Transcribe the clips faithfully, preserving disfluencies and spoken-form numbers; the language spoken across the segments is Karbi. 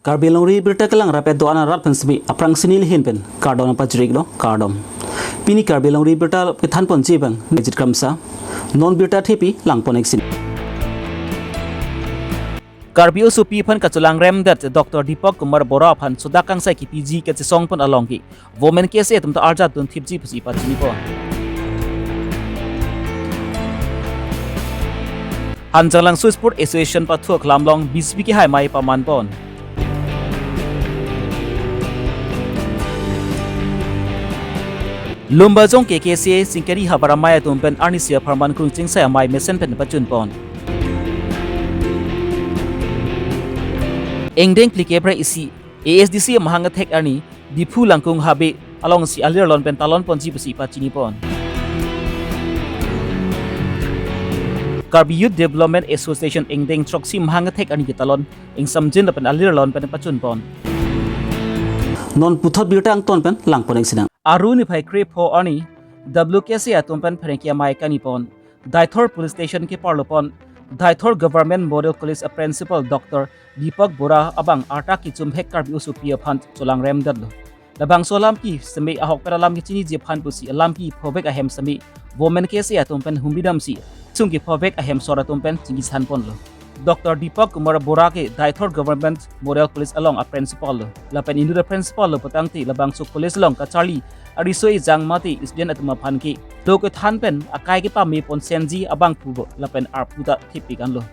Karbi Longri Birta kelang rapet do-an arat pen semi aphrangsi neli ahin pen kardom pajir-iklo, kardom. Pini Karbi Longri Birta kethanponji abang Nejit Kramsa. Non birta thepi langpon-iksin. Karbi osopi aphan kachelang remdet Doctor Deepak Kumar Bora aphan sodak kangsai kepiji kachesongpon along ke Women K S A atum ta arjap dunthipji pusi pachinipon. Hanjanglangso Sport Association pathu aklam along B J P kehai amei pamanpon. Lumbajong K K C Singkeri havar amei atum pen arnisi apharman krungching sai amei mesen pen pachunpon. Ingdeng phlikep ra isi A S D C amahang athek arni Diphu Langkung Habe alongsi alir alon pen talonponji pusi pachinipon. Karbi Youth Development Association ingdeng throksi amahang athek arni ketalon ingsamjin lapen alir alon pen pachunpon. Non puthot birta angton pen langpon-iksinang. Aru niphai krepho arni W K C atum pen pherangke amei kanipon. Deithor Police Station keparlopon Deithor Government Model College a Principal Doctor Deepak Bora abang arta kechumhek Karbi osopi aphan chelang remdetlo. Labangso alam ke semi ahok pen alam kechiniji aphan pusi alam kephovek ahem semi Women K S A atum pen humri damsi sung kephovek ahem sor atum pen chingki sanponlo. Doctor Deepak Kumar Bora ke Deithor Government Model College along a principal lo. Lapen inut a principal lo putangte labangso college along kacharli ariso ejang mate student atum aphan ke do kethan pen akai kepame ponsenji abang pubo lapen arpu ta thepik anlo.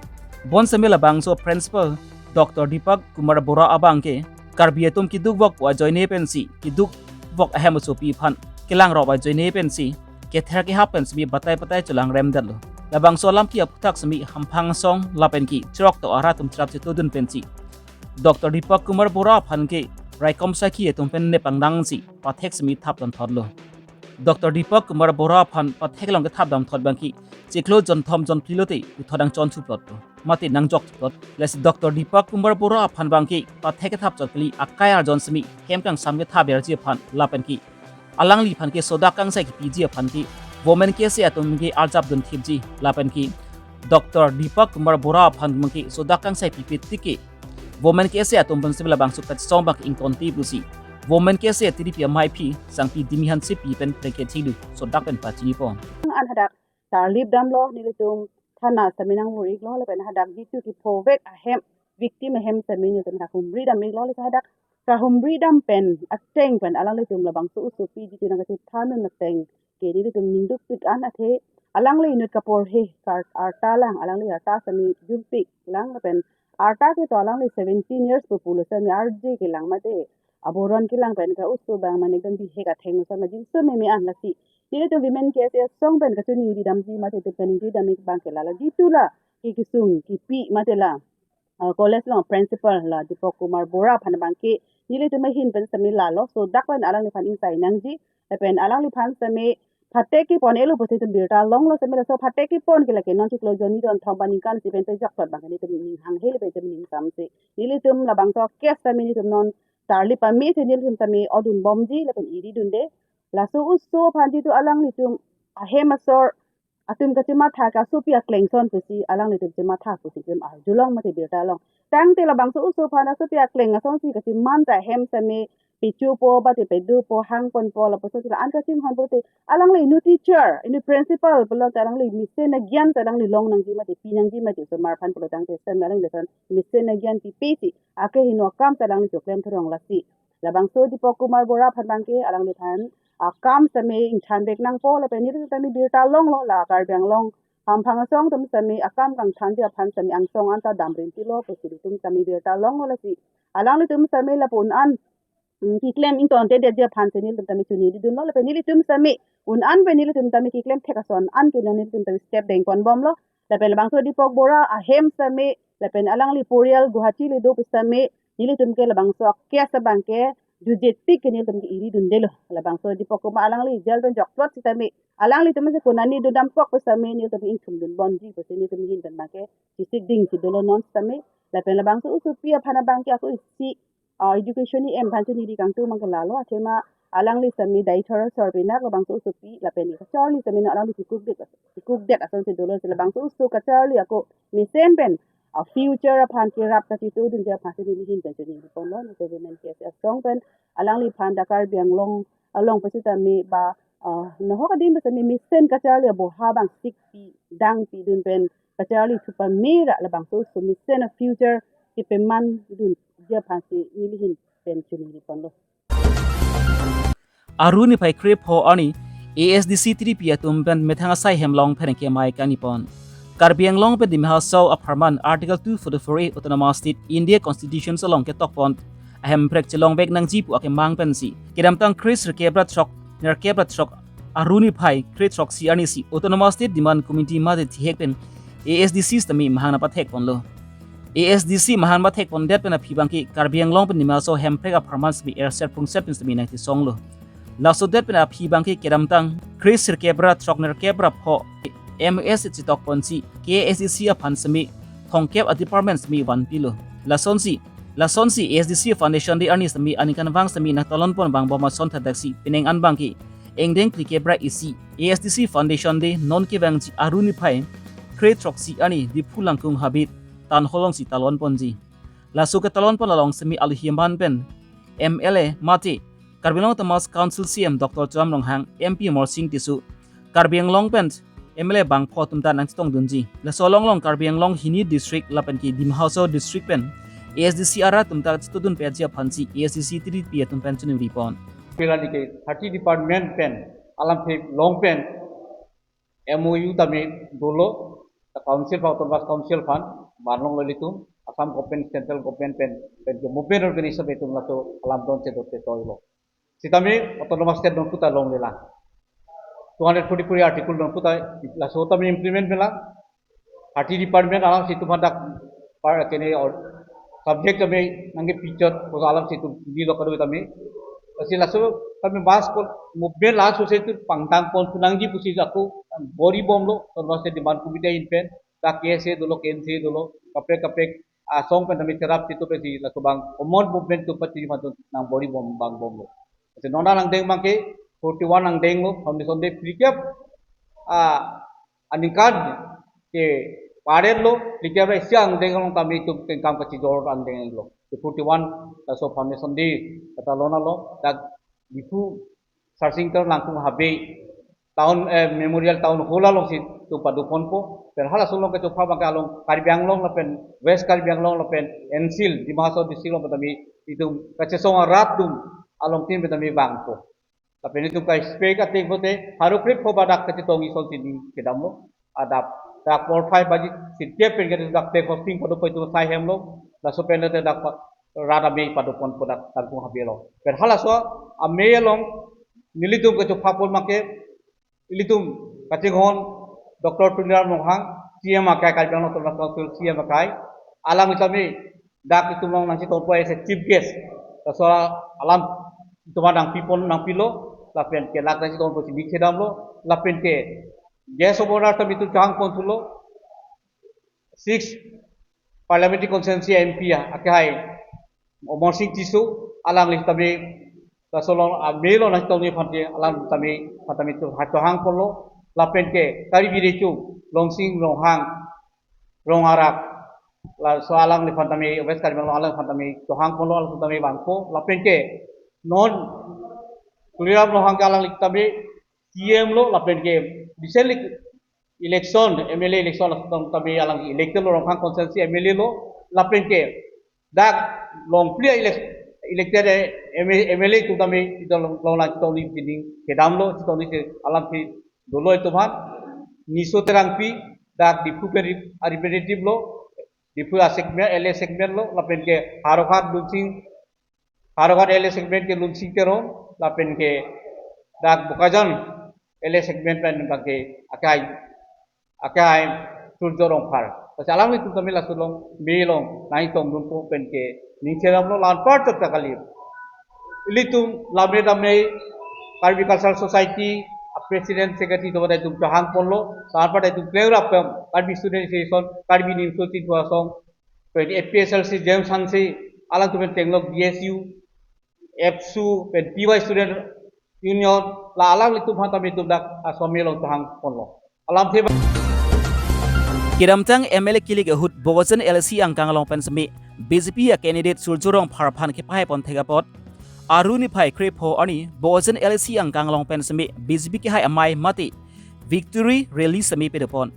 Bonseme labangso principal Doctor Deepak Kumar Bora abang ke Karbi atum keduk vok ajoine pensi keduk vok ahem asopi aphan kelang rop ajoine pensi kether kehap pen semi batai batai chelang remdetlo. Labangso alam ke aphuthak semi hamphang asong lapen ke chirok to arat atum cherap chetodun pensi Doctor Deepak Kumar Bora aphan ke raikom sakhi atum pen nepangdangsi pathek semi thap damthotlo. Doctor Deepak Kumar Bora aphan pathek along kethap damthot abang ke chiklo jonthom jonphli lote puthot nangchon thuplotlo mate nangjok thuplot. Lasi Doctor Deepak Kumar Bora aphan abang ke pathek kethap chot kali akai arjon semi hem kangsam kethap verji aphan lapen ke alangliphan ke sodak kangsai kepiji aphan ke Women K S A atum ke arjap dunthipji lapen ke Doctor Deepak Kumar Bora aphan ke sodak kangsai pipe tik ke Women K S A atum pen semi labangso kachesong abang ingtonte pusi Women K S A tiripi amei aphi Sangpi Dimi Hansepi pen pherangke thidu sodak pen pachinipon. An hadak tarlip damlo nelitum thana semi nangvur-iklo lapen hadak jitu kephovek ahem victim ahem semi nelitum hadak humri dam-iklo, lasi hadak kahumri dam pen ateng pen alanglitum labangso osopi jitu nangkachethan un ateng ke nelitum ningdukpik an athe alangli inut kaporhe kar arta lang, alangli arta semi jumpik lang lapen arta ke to alangli seventeen years pu pulo semi arje kelang mate aboron kelang pen ka oso abang mane ekdom bihek atheng semi jinso meme an, lasi nelitum Women K S A asong pen kachiningri damji mate itum kaningri dam-ik abang ke lalo jitu la ke kesung kepi mate la uh, college along principal la Deepak Kumar Bora aphan abang ke nelitum ahin pen semi lalo sodak pen alangliphan ingsai nangji lapen alangliphan semi phatek kepon-iklo pusi itum birta longlo semi, laso phatek kepon ke lake non chiklo jonni jonthom aningkan si pen pejok thot abang ke nelitum ning hanghe lapen itum ning samse nelitum labangso case semi nelitum non tarlip pame si nelitum semi odun bomji lapen iri dunde. Laso oso aphan jitu alanglitum ahem asor atum kachematha ke asopi akleng ason pusi alanglitum chematha pusi itum arjulong mate birta long. Tangte labangso oso aphan asopi akleng asonsi kacheman ta hem semi pechopo mate pedopo hangponpo lapuson si la-an kachinghon pulote alangli inut teacher, inut principal pulote alangli mesen agyan ta alangli long nangji mate pi nangji mate osomar aphan pulo tangte semi alangliphan mesen agyan pipe si akehingno akam ta alangli choklem thurong, lasi labangso Deepak Kumar Bora aphan abang ke alangliphan akam semi ingthanvek nangpo lapen nelitum semi birta longlo la Karbi Anglong hamphang asong atum semi akam kangthanji aphan semi angsong anta damrin pilo pusi nelitum semi birta longlo, lasi alanglitum semi lapu-an mm, keklem ingtontedetji aphan si nelitum semi choningri dunlo lapen nelitum semi un-an pen nelitum semi keklem thek ason an ke non nelitum semi step dengpon bomlo lapen labangso Deepak Bora ahem semi lapen alangli porial Guwahati le do pu semi nelitum ke labangso case abang ke juje tik ke nelitum ke iri dundelo. Labangso Deepak Kumar alangli jail pen jokplot sitame alanglitum si konani dundam kok pu semi nelitum ingthum dunbomji pusi nelitum ahin pen abang ke chisik dingsi dolo non semi lapen labangso osopi aphan abang ke ako isi uh, education ni em aphan choningri kangtung abang ke lalo athema alangli semi Deithor asor pinak labangso osopi lapen kacharli semi non alangli kekukdet kekukdet asonsi dolo, si labangso oso kacharli ako mesen pen a future aphan kerap kachetongdunji aphan si neli ahin pen chiningri ponlo, neli Women K S A asong pen alangliphan dak Karbi Anglong along pusitame ba, ah, nahok adim pusitame mesen kacharli aboha abang sikpi dangpidun pen kacharli thupame ra labangso so mesen a future kepemandunji aphan si neli ahin pen chiningri ponlo. Aru niphai krepho arni A S D C tiripi atum pen methang asai hem along pherangke amei kangni pon. Karbi Anglong pen Dima Hasao apharman Article two forty-four A Autonomous State India Constitution along ketok pon ahemprek chelongvek nangji pu akemang pensi kedamtang kre sirkep ra throk nerkep ra throk Aru niphai kre throksi arni si Autonomous State Demand Committee mate thihek pen A S D C sitame mahang nangpathek ponlo. A S D C mahang pathek pondet pen aphi abangke Karbi Anglong pen Dima Hasao hemprek apharman sitame erset phungset pen sitame nangchisonglo. Laso det pen aphi abangke kedamtang kre sirkep ra throk nerkep ra pho M O S chetok ponsi K A S D C aphan sitame thomkep a department sitame vanpilo. Lasonsi, lasonsi A S D C Foundation Day arni sitame aningkanvang sitame nangtalon pon vangbom ason thakdaksi penang an abangke ingdeng phlikep ra isi A S D C Foundation Day non kevangji Aru niphai kre throksi arni Diphu Langkung habe Town Hall alongsi talon ponji. Laso ketalon pon along sitame alohi aman pen M L A mate Karbi Anglong Autonomous Council C E M Doctor Tuliram Ronghang, M P Amarsing Tisso, Karbi Anglong pen M L A bangpho atum ta nangchetongdunji. Laso along along Karbi Anglong hini district lapen ke Dima Hasao district pen A S D C arat atum ta chetongdun peji aphansi A S D C tiripi atum pen chiningri pon. Pila ni ke thirty department pen alamthe along pen M O U tame dolo, the council aphan, Autonomous Council aphan, banlonglo ilitum, Assam government, central government pen, pen ke movement organization pen itum laso alam donche dote toilo. Sitame Autonomous State non puta longlelang. Two hundred forty-four article non puta laso tame implement mela. Thirty department alam si itum hadak par kene or subject tame nangkepachot ko alam si itum di lo kadu tame. Lasi laso tame bas ko movement laso si itum pangtang pon punangji pusi ako bor-i bomlo, Autonomous State Demand Committee ahin pen, dak K S A dolo, K N C A dolo, kaprek kaprek asong pen tame cherap si itum pensi laso abang common movement itum pati mantun nang bor-i bom bang bomlo. Lasi non nangdeng abangke forty-one angdenglo, Foundation Day phlikep, ah, aningkan ke paret lo, phlikep ra isi angdeng along tame itum kengkam kachijor angdenglo. Ke forty-one laso Foundation Day katalon alo, dak Diphu Sarsing Teron Langkung habe town, eh, Memorial Town Hall alongsi itum padoponpo. Pen halaso along kachopha abangke along Karbi Anglong lapen West Karbi Anglong lapen N C Hills, Dima Hasao district along tame itum kachesong arat atum along tin pen tame vangpo. Lapen itum ka-expect ateng pote, pharo krepho ba dak kachetong ison sining kedamlo. Adap, dak por phai baji sirkep pen ke dak te hosting pado pai itum asai hemlo. Laso pen te dak pa-, rat amei padoponpo dak Langkung habe along. Pen halaso amei along nelitum kachopha pon abangke ilitum kachinghon Doctor Tuliram Ronghang, C E M akai, Karbi Anglong Autonomous Council C E M akai, alang tame dak itum along nangchetongpo as a chief guest. Laso alam itum nangpipon nangpilo, lapen ke lak nangchetongpo si ning chedamlo, lapen ke guest of honor tame itum chohang ponthulo, six Parliamentary Constituency M P akehai Amarsing Tisso, alangli tame laso along amei along nangchetongji aphan ke alang tame, aphan tame itum chohang ponlo, lapen ke Karbi Recho Longsing Ronghang Rongarak, laso alangliphan tame West Karbi Anglong alangliphan tame chohang ponlo, alang tame vangpo, lapen ke non Tuliram Ronghang ke alangli tame C E M lo, lapen ke recently election, M L A election along tame alang elected lo, Ronghang constituency M L A lo, lapen ke dak longpli elec-, elected, eh, M L A, M L A atum tame itum along, along nangchetongji sining kedamlo, chetongji si alamthe dolo itum aphan. Niso Terangpi dak Diphu pen rep-, representative lo, Diphu a segment, L A segment lo, lapen ke Howraghat Lunsing, Howraghat L A segment ke Lunsing Teron, lapen ke dak Bokajan L A segment pen abangke akehai, akehai Surjo Rongphar. Lasi alanglitum tame laso along amei along nangchetongdunpo pen ke ning chedamlo, la-anparta ta kali. Ilitum lammet amei Karbi Cultural Society a president secretary atum ta itum chohang ponlo, la-anparta itum klengrap pen Karbi Student Association, Karbi Nimso Chinthong Asong, pen A P S L C James Hanse, alangtum pen tenglok B S U, ABSU, pen P Y Student Union, la alanglitum aphan tame itum dak asomil along chohang ponlo. Alamthe ba- Kedamtang M L A kilik ahut Bokajan L A C angkang along pen semi B J P a candidate Surjya Rongphar aphan kepahai pon thek apot, Aru niphai krepho arni Bokajan L A C angkang along pen semi B J P kehai amei mate victory rally semi pado pon.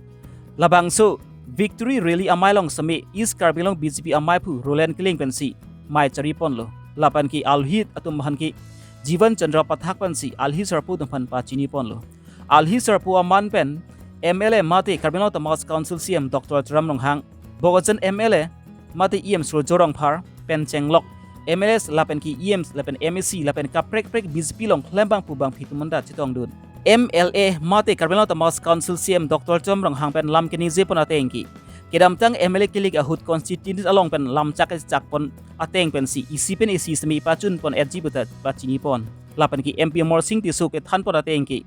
Labangso victory rally amei along semi East Karbi Anglong B J P amei aphu Roland Killing pensi mei chari ponlo. Lapen ke alhi atum aphan ke Jivan Chandra Pathak pensi alhi sarpo atum aphan pachini ponlo. Alhi sarpo aman pen M L A mate Karbi Anglong Autonomous Council C E M Doctor Tuliram Ronghang, Bokajan M L A mate E M Surjya Rongphar pen chenglok M L As lapen ke E Ms lapen M A C lapen kaprek prek B J P along klembang pu bangphi atum anta chetongdun. M L A mate Karbi Anglong Autonomous Council C E M Doctor Tuliram Ronghang pen lam keningje pon ateng ke kedamtang M L A kilik ahut constituency along pen lam chak chak pon ateng pensi isi pen isi semi pachun pon etji puta pachini pon. Lapen ke M P Amarsing Tisso kethan pon ateng ke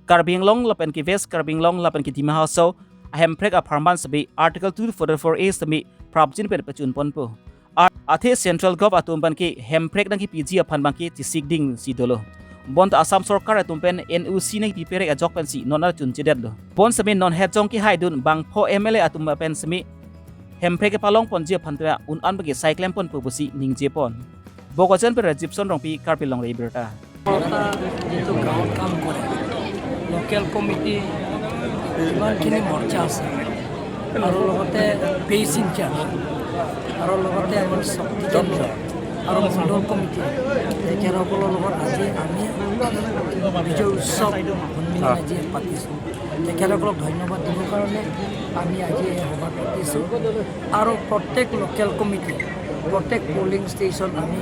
Karbi Anglong lapen ke West Karbi Anglong lapen ke Dima Hasao ahemprek apharman semi Article two forty-four A semi prapjin pen pachun ponpo. Ar-, athe Central Gov atum pen ke hemprek nangkepiji aphan abang ke chesik ding si dolo. Bonta Assam Sorkar atum pen N O C nangkepi perek ajok pensi non archun chedetlo. Bon semi non hetjong kehaidun bangpho M L A atum pen semi hemprek kepalong ponji aphan ta un an abang ke sai klem ponpo pusi ningje pon. Bokajan pen Rajibson Rongpi, Karbi Longri Abirta. এটা যিটো গাঁৱত কাম কৰে, local committee যিমানখিনি মৰ্চা আছে আৰু লগতে বেছ ইনচাৰ্জ আৰু লগতে আমাৰ শক্তি কেন্দ্ৰ আৰু মণ্ডল কমিটি, তেখেতসকলৰ লগত আজি আমি বিজয় উৎসৱ সন্মিলন আজি পাতিছোঁ। তেখেতসকলক ধন্যবাদ দিবৰ কাৰণে আমি আজি এই সভা পাতিছোঁ। আৰু প্ৰত্যেক লোকেল কমিটি, প্ৰত্যেক পলিং ষ্টেচন আমি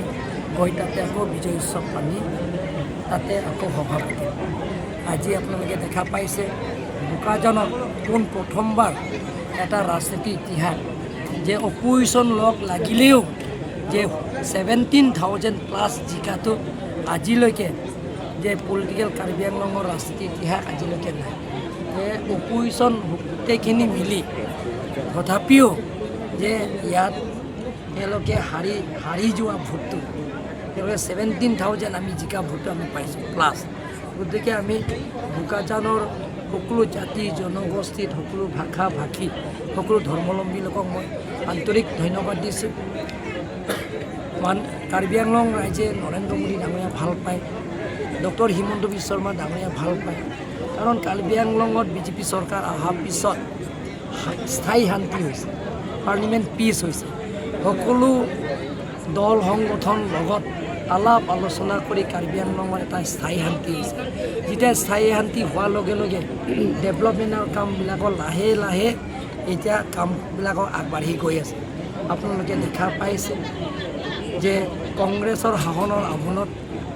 গৈ তাতে আকৌ বিজয় উৎসৱ পানি তাতে আকৌ সভা পাতিম। আজি আপোনালোকে দেখা পাইছে বোকাজানত পোন প্ৰথমবাৰ এটা ৰাজনীতি ইতিহাস যে অপজিশ্যন লগ লাগিলেও যে ছেভেণ্টিন থাউজেণ্ড প্লাছ জিকাটো আজিলৈকে যে পলিটিকেল কাৰ্বি আংলঙৰ ৰাজনীতি ইতিহাস আজিলৈকে নাই। যে অপজিশ্যন গোটেইখিনি মিলি তথাপিও যে ইয়াত তেওঁলোকে হাৰি, হাৰি যোৱা ভোটটো, তেওঁলোকে ছেভেণ্টিন থাউজেণ্ড আমি জিকা ভোটটো আমি পাইছোঁ প্লাছ। গতিকে আমি বোকাজানৰ সকলো জাতি জনগোষ্ঠীত, সকলো ভাষা ভাষী, সকলো ধৰ্মাৱলম্বী লোকক মই আন্তৰিক ধন্যবাদ দিছোঁ। মান কাৰ্বি আংলং ৰাইজে নৰেন্দ্ৰ মোদী ডাঙৰীয়া ভাল পায়, ডক্টৰ হিমন্ত বিশ্ব শৰ্মা ডাঙৰীয়া ভাল পায়। কাৰণ কাৰ্বি আংলঙত বিজেপি চৰকাৰ অহাৰ পিছত স্থায়ী শান্তি হৈছে, পাৰ্মানেণ্ট পিচ হৈছে। সকলো দল সংগঠন লগত আলাপ আলোচনা কৰি কাৰ্বি আংলঙত এটা স্থায়ী শান্তি হৈছে। যেতিয়া স্থায়ী শান্তি হোৱাৰ লগে লগে ডেভেলপমেণ্টৰ কামবিলাকৰ লাহে লাহে এতিয়া কামবিলাকৰ আগবাঢ়ি গৈ আছে। আপোনালোকে দেখা পাইছে যে কংগ্ৰেছৰ শাসনৰ আমোলত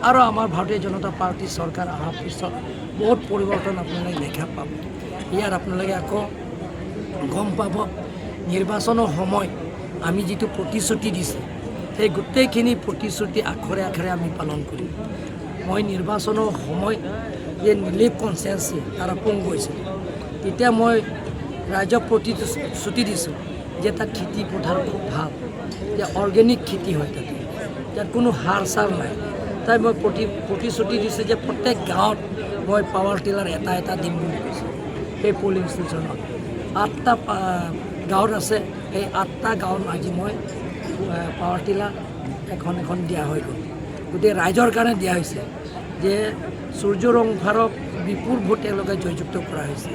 আৰু আমাৰ ভাৰতীয় জনতা পাৰ্টীৰ চৰকাৰ অহাৰ পিছত বহুত পৰিৱৰ্তন আপোনালোকে দেখা পাব। ইয়াত আপোনালোকে আকৌ গম পাব, নিৰ্বাচনৰ সময় আমি যিটো প্ৰতিশ্ৰুতি দিছোঁ, সেই গোটেইখিনি প্ৰতিশ্ৰুতি আখৰে আখৰে আমি পালন কৰিম। মই নিৰ্বাচনৰ সময় যে ৰিলিফ কনচাৰ্নেঞ্চি তাৰাপোং গৈছিলোঁ, তেতিয়া মই ৰাইজক প্ৰতিশ্ৰুতি দিছোঁ যে তাত খেতি পথাৰ খুব ভাল, যে অৰ্গেনিক খেতি হয় তাতে, তাত কোনো সাৰ চাৰ নাই। তাই মই প্ৰতি প্ৰতিশ্ৰুতি দিছোঁ যে প্ৰত্যেক গাঁৱত মই পাৱাৰ টিলাৰ এটা এটা দিম বুলি কৈছোঁ। সেই পলিং ষ্টেচনত আঠটা পা- গাঁৱত আছে, সেই আঠটা গাঁৱত আজি মই আহ, পাৱাৰ টিলাৰ এখন এখন দিয়া হৈ গ'ল। গোটেই ৰাইজৰ কাৰণে দিয়া হৈছে যে সূৰ্য ৰংফাৰক বিপুল ভোট তেওঁলোকে জয়যুক্ত কৰা হৈছে।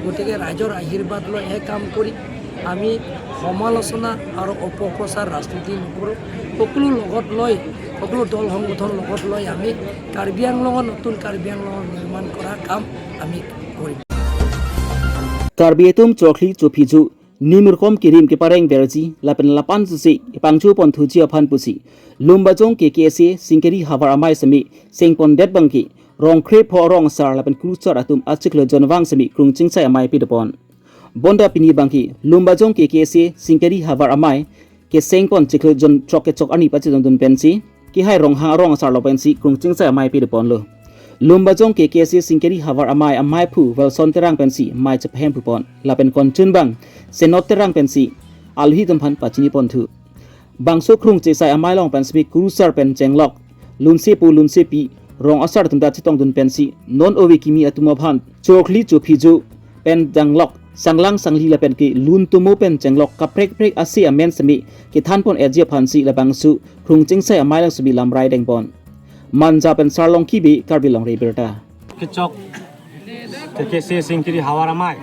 গতিকে ৰাইজৰ আশীৰ্বাদ লৈ এই কাম কৰি আমি সমালোচনা আৰু অপপ্ৰচাৰ ৰাজনীতি নকৰোঁ। সকলো লগত লৈ, সকলো দল সংগঠন লগত লৈ আমি কাৰ্বি আংলঙত, নতুন কাৰ্বি আংলঙৰ নিৰ্মাণ কৰা কাম আমি কৰিম। Karbi atum chokli chophiju, nimurkom kirim kepareng verji, lapen lapan susi, pangchu ponthuji aphan pusi, Lumbajong K K S A Singkeri havar amei semi, sengpon det abang ke, rong krepho rong asar lapen kurusar atum achiklo jonvang semi krungching sai amei pado pon. Bonta pini abang ke, Lumbajong K K S A Singkeri havar amei, kesengpon chiklo jon chok kechok arni pachedondun pensi, kehai Ronghang arong asarlo pensi krungching sai amei pado ponlo. Lumbajong K K S A Singkeri havar amei amei aphu Wilson Terang pensi mei chephem pu pon. Lapen konchun abang, Senot Terang pensi alhi atum aphan pachini ponthu. Bangso krungching sai amei along pensi kurusar pen chenglok, lunsepo lunsepi, rong asar atum ta chetongdun pensi, non ove kimi atum aphan, chokli chophiju, pen danglok, Sanglang sangli lapen ke lun tumo pen chenglok kaprek kaprek ase amen semi kethan pon-etji aphansi labangso Krung Chingsai amei along semi lamrai dengpon. Manja pen Sarlongki Bey, Karbi Longri Abirta. Kechok K K C Singkiri Havar Amei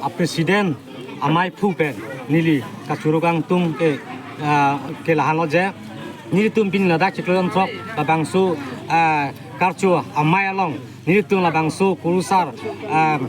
a president ameiphu pen neli kachoro kangtung ke, ah, ke lahenlo je, nelitum pini ladak chiklo jon throk labangso, ah, karcho amei along nelitum labangso kurusar, ah,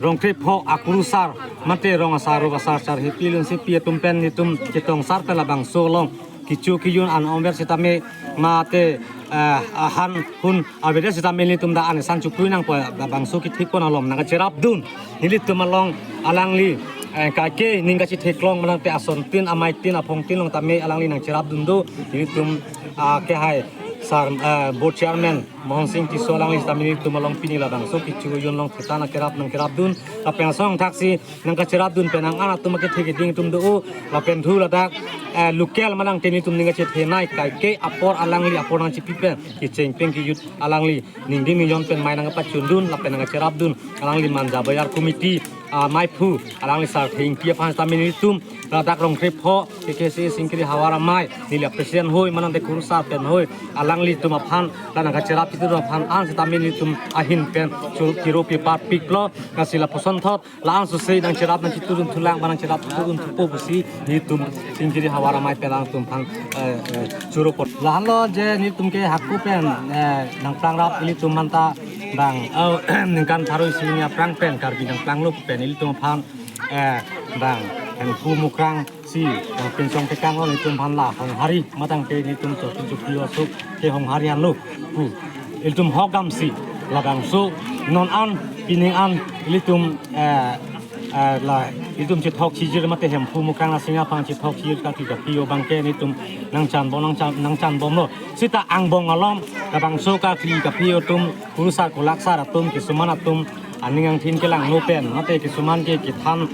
Rongkrepho akurusar mate rong asar, rup asar, sar hepi lunsepi atum pen nelitum chetongsar pen labangso along kecho kejun an-omer sitame mate, eh, ahan hun avedet sitame nelitum dak an esan chukui nangpo, labangso kethik pon along nangkacherapdun. Nelitum along alangli, eh, kaike ning kachetheklong manang te asontin, ameitin, aphongtin along tame alangli nangcherapdun do. Nelitum, ah, kehai sar, eh, board chairman Mohon Sing Tisso alangli sitame nelitum along pini labangso kecho kejun along thetan akerap nangcherapdun. Lapen asong thaksi nangkacherapdun pen nang-an atum akethe keding atum do, lapen thu ladak, eh, local manang te nelitum ning kachethenei kaike apor alangli apor nangchipi pen kecheng pen kejut alangli ningding ningjon pen mei nangkapachundun lapen nangkacherapdun. Alangli Manja Bajar Committee ameiphu alangli Sarthe Ingti aphan sitame nelitum ladak Rongkrepho K K C Singkiri Havar Amei neli a president hoi manang te kurusar pen hoi alanglitum aphan la nangkacherap chitu aphan an sitame nelitum ahin pen chu kiro pipar piklo. Lasi lapuson thot la-an sose nangcherap nangchitudun thulang ba nangcherap chitudun thupo pusi nelitum Singkiri Havar Amei pen alangtum aphan, eh, eh, choro pon. Lahenlo je nelitum ke hako pen, eh, nangplangrap ilitum manta bang, oh, ningkan pharo isi hini aphrang pen Karbi nangplanglo pen ilitum aphan, eh, bang Hemphu Mukrang si, eh, pinsong tekang lo nelitum aphan la Honghari matang ke nelitum chokche chokche osuk ke Honghari anlo pu ilitum hokdamsi labangso non an pining an ilitum, eh, eh, la ilitum chethok chijir mate Hemphu Mukrang Lasing aphan chethok chijir kakli kapi abang ke nelitum nangchanbom nangchan nangchanbomlo. Sita angbong along labangso kakli kapi atum kurusar kulaksar atum kisuman atum aning angthin kelangno pen mate kisuman ke kethan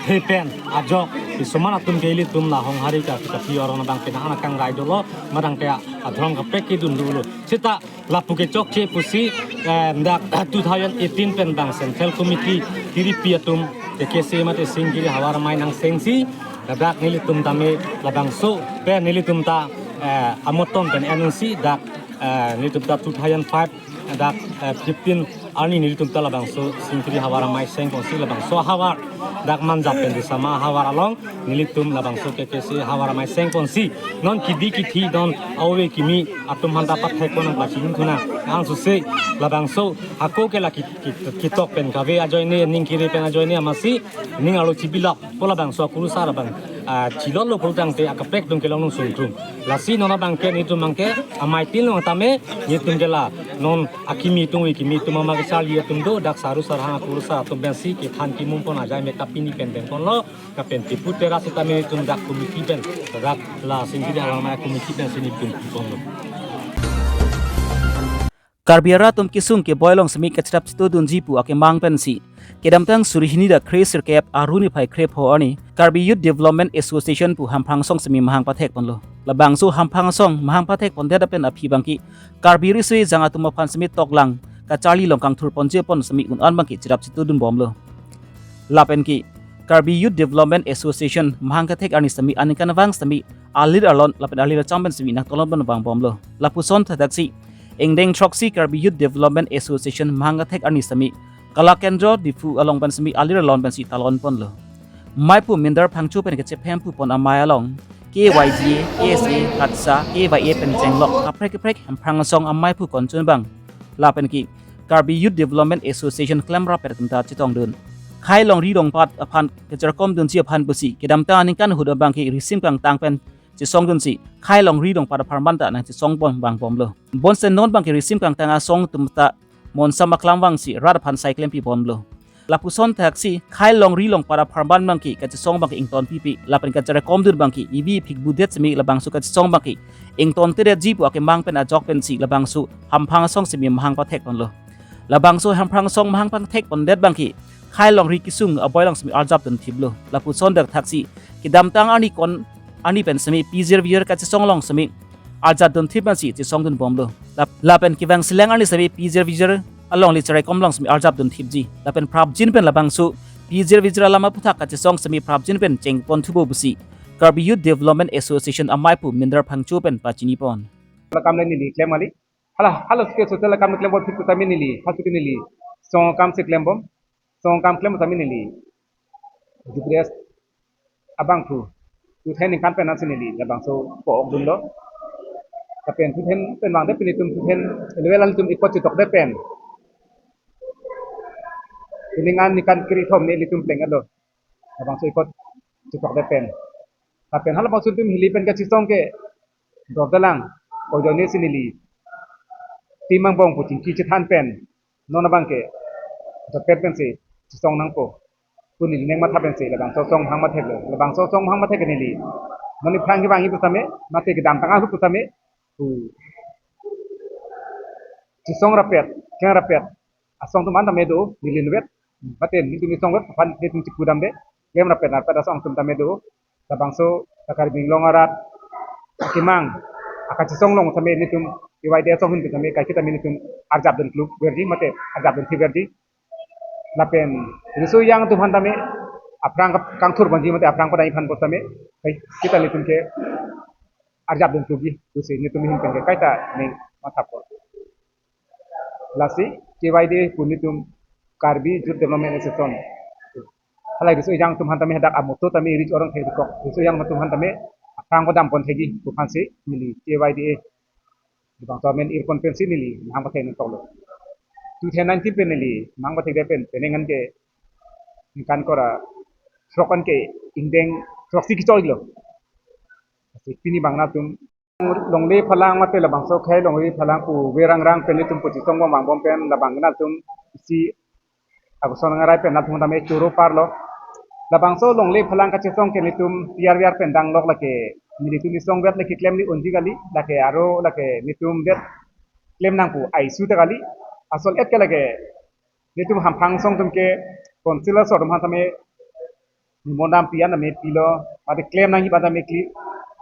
he pen ajok kisuman atum ke ilitum la Honghari kakli kapi arong abang ke nang-an akangrai dolo, madang ke adrong kaprek kedun dolo. Sita lapu kechokche pusi, eh, dak two thousand eighteen pen bang Central Committee kiripi atum K K C mate Singkiri Havar Amei nangchengsi, dak nelitum tame labangso pen nelitum ta, eh, amoton pen N N C dak, eh, nelitum ta two thousand five dak, eh, fifteen arni nelitum ta labangso Singkiri Havar Amei chengponsi labangso ahavar dak Manja pen Disama ahavar along nelitum labangso K K C Havar Amei chengponsi non kidi kithi non ave kimi atum aphan ta pathek pon nangpachini thunang. Angsose labangso hako ke la ki, ki, ketok pen kave ajoine ning kere pen ajoine amatsi ning arlo chibilap pu labangso akurusar abang, ah, chilotlo pulotangte akaprek atum kelong nung sungkrum. Lasi non abang ke nelitum abang ke ameitin along tame nelitum ke la non akimi atum ave kimi atum ama kecharli atum do dak saru sarhang akurusar atum pensi kethan kimum pon ajai me kapini pen dengponlo. Lapen tipu tera sitame nelitum dak committee pen dak la Singkiri Havar Amei committee pensi nelitum piponlo. Karbi arat atum kesung keboi along semi kacherap chitudunji pu akemang pensi kedamtang suri hini dak kre sirkep Aru niphai krepho arni Karbi Youth Development Association pu hamphang asong semi mahang pathek ponlo. Labangso hamphang asong mahang pathek pondet pen aphi abangke Karbi riso-ejang atum aphan semi toklang kacharli along kangthur ponji apon semi un-an abangke cherap chitudunbomlo. Lapen ke Karbi Youth Development Association mahang kethek arni semi aningkanvang semi alir alon lapen alir acham pen semi nangtolon pon vangbomlo. Lapuson thakthaksi ingdeng throksi Karbi Youth Development Association mahang kethek arni semi Kala Kendra Diphu along pen semi alir alon pensi talon ponlo. Meiphu Mindar Phangcho pen kechephem pu pon amei along K Y G A, K S A, KATSA, K Y A pen chenglok kaprek kaprek hamphang asong ameiphu konchun abang lapen ke Karbi Youth Development Association klemrap pen atum ta chetongdun. Khei longri longpat aphan kacherkomdunji aphan pusi kedamtang aningkan ahut abangke risim kangtang pen chesongdunsi khei longri longpat apharman ta nangchesong pon vangbomlo. Bonse non abangke risim kangtang asong atum ta monsam aklam vangsi rat aphan sai klempi bomlo. Lapuson thaksi khei longri longpat apharman abangke kachesong abangke ington pipi lapen kacherkomdun abangke ivi phik budet semi labangso kachesong abangke ingtontedetji pu akemang pen ajok pensi labangso hamphang asong semi mahang pathek ponlo. Labangso hamphang asong mahang pathek pondet abangke khei longri kesung aboi along semi arjapdun thiplo. Lapuson dak thaksi kedamtang arni kon arni pen semi pijir vijir kachesong along semi arjapdun thip pensi chesongdunbomlo. Lap-, lapen kevang selang arni semi pijir vijir along le cherekom along semi arjapdun thipji. Lapen prapjin pen labangso Pijir vijir alam aphuthak kachesong semi prapjin pen chengpon thupo pusi Karbi Youth Development Association amei pu Mindar Phangcho pen pachinipon. Kam le neli klem kali. Hala, hala suke social kam klembom thik tame neli, ha suke neli. Song kam si klembom. Song kam klem tame neli. Jupres abang thu. Two thousand ningkan pen ansi neli labangso po-ok dunlo. Lapen two thousand pen vangde pen itum two thousand eleven alanglitum ikot chitokde pen. Pining an ningkan kre-ithom nelitum plenglo. Labangso ikot chitokde pen. Lapen halabangso itum hili pen kachesong ke dor dalang, ojoine si neli tim angbong pu chingki chethan pen, non abang ke dopet pensi chesong nangpo pu neli neng matha pensi labangso song hang matheklo, labangso song hang mathek neli. Non iphrang kevang ipu tame, mate kedamtang ahut pu tame, pu chesong rapet, keng rapet asong atum an tame do, neli inutvet, mate nelitum isong vet aphan nelitum chipu damde, klem rapet rapet asong atum tame do. Labangso Karbi Anglong arat akemang akachesong along tame nelitum K Y D A asong ahin tame kaike tame nelitum arjap dun kluk verji mate arjap dun thi verji. Lapen riso ejang atum aphan tame aphrang kangthur ponji mate aphrang padai aphan po tame kaike ta nelitum ke arjap dun klukji pusi nelitum ahin pen ke kaita ning mathapon. Lasi K Y D A pu nelitum Karbi Youth Development Association. Halahei riso ejang atum aphan tame hadak amotto tame reach orang thekdikok. Riso ejang atum aphan tame aphrang padam pon thekji pu aphansi neli K Y D A labangso amen irpon pensi neli nang pathek nangkoklo. Two thousand nineteen pen neli nang pathekde pen penang an ke ningkan kora throk an ke ingdeng throksi kechoilo. Lasi pini abang nangtum longle phalang mate labangso khei longle phalang pu verang rang pen nelitum pu chesong bom vangbom pen labang nangtum isi aguson ngarai pen nangtum tame choro parlo. Labangso longle phalang kachesong ke nelitum T R V R pen danglok lake nelitum isong vet lake klemji unji kali lake aro lake nelitum vet klem nang pu ai su ta kali. Asol et ke lake nelitum hamphang asong atum ke council asor atum aphan tame nimon dampi an tame pilo, mate klem nangji aphan tame kli,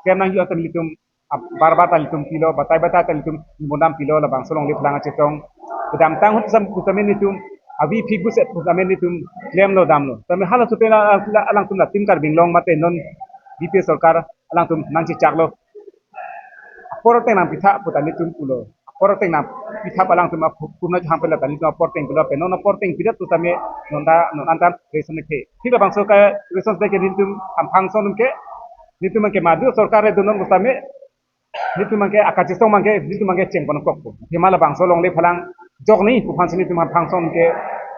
klem nangji aphan tame nelitum ap-, bar bar ta nelitum pilo, batai batai ta nelitum nimon dampilo, labangso longle phalang kachesong. Kedamtang ahut sam-, pu tame nelitum avi phik buset pu tame nelitum klemlo damlo. Tame halaso pen la, la, alangtum latum Karbi Anglong mate non B P A sorkar alangtum nangchechaklo. Apor ateng nangpitha pu ta nelitum pulo. Apor ateng nangpitha pu alangtum aphu-, pumna chehang pela ta nelitum apor ateng pulo pen non apor ateng pidet pu tame non ta non anta reason ke. Thik labangso ka reason ke nelitum hamphang asong atum ke nelitum ke madu sorkar re donon pu tame nelitum ke akachesong abang ke nelitum ke chengpon nangkokpo. Athema labangso longle phalang jokni pu aphansi nelitum hamphang asong ke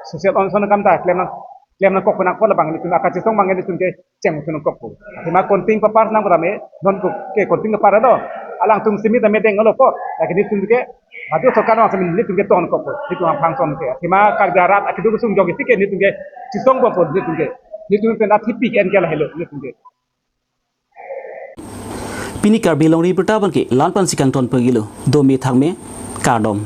social on son kam ta klem nang klem nangkok pu nangkok labang nelitum akachesong abang nelitum ke chengpon nangkokpo. Athema konting papar nang pu tame non ko ke konting papar do. Alangtum simi tame denglo po. Lake nelitum ke madu sorkar nang simi nelitum ke tong nangkokpo. Nelitum hamphang asong ke. Athema Karbi arat akedo kesung jok isi ke nelitum ke chesong bompo nelitum ke. Nelitum pen athipik en ke lahelo nelitum ke. Pini Karbi Longri Abirta abang ke la-an pensi kangton pagilo. Dome thakme, kardom.